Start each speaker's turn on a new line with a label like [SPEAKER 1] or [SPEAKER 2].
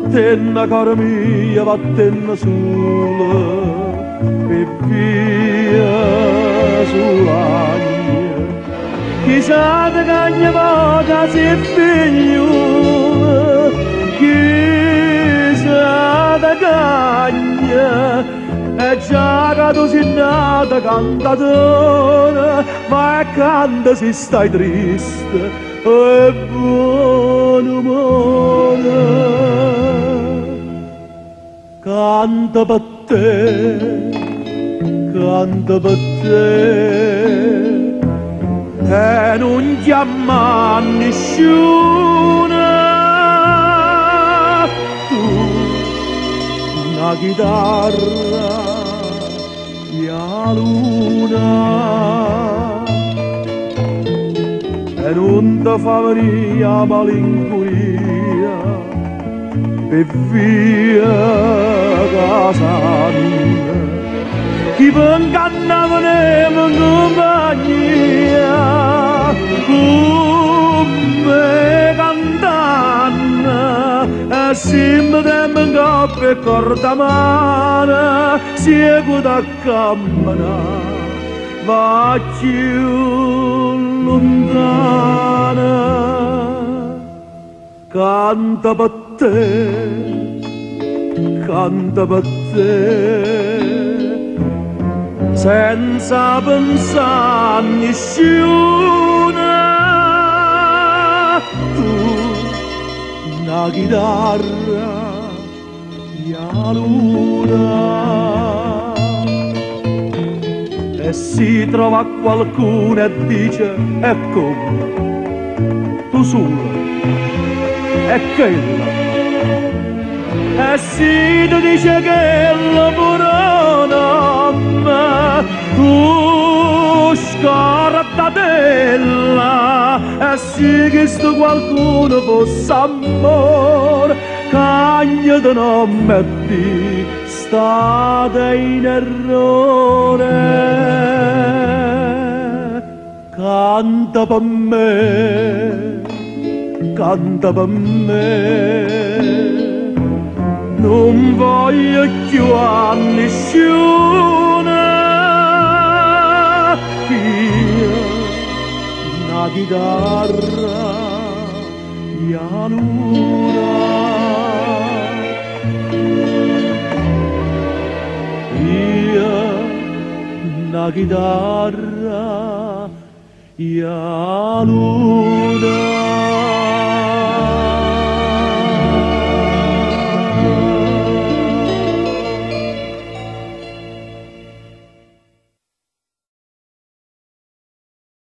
[SPEAKER 1] Vattenne cara mia, vattenne sola, pe' via sulagna. Chi sa te cagna po' ca si figliola, chi sa te cagna. E già che tu sei nata cantatore, ma canta se stai triste e buon umore. Canta per te, canta per te, e non chiama nessuno. Tu una chitarra e la luna e non ti fa venire la malinconia per via casanna. Chi per ingannare in compagnia come cantanna e si mettiamo in coppia e corta mano seguita a camminare va più lontana. Canta per te, canta per te, senza pensare a nessuno. Tu una chitarra e la luna e si trova qualcuno e dice e come tu sola e quella, e si ti dice che pure nome tu scordatella, e se questo qualcuno fosse amore cagna di nome e di state in errore. Canta per me, canta per me, non voglio più a nessuno. Io una chitarra e la luna. Io una chitarra e la luna.